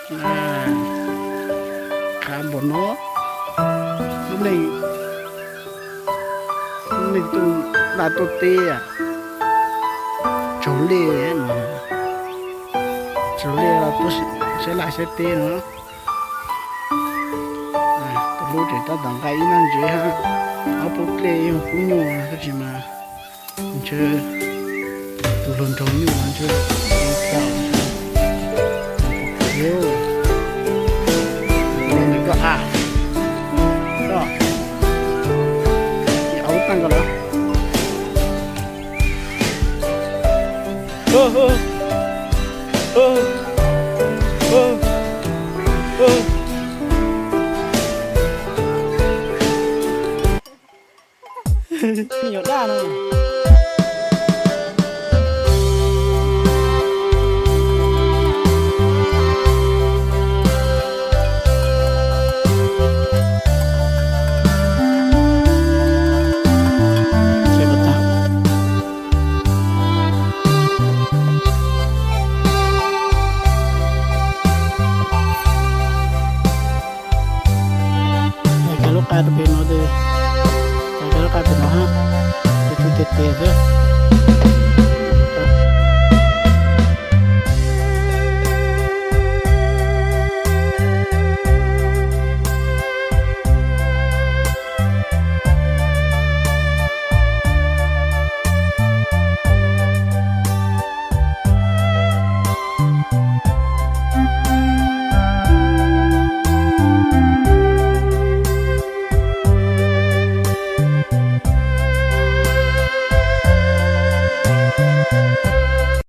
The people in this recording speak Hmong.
Qab npaum no, lub neej, lub neej tuaj ntaj tuaj teb, tsaug lej, tsaug lej los tuaj saib laj saib teb no. Tus hlub tseem tab tom nqa ib nab ntsev hab, ob pub dlej ib pub nyuj tab sis mas ntshe tus hluas nraug nyuj ntshe tau. Tus hluas nraug koj a, koj, aub taaj ko lawm. Me nyuam daj no. Hais lub qa rau pem no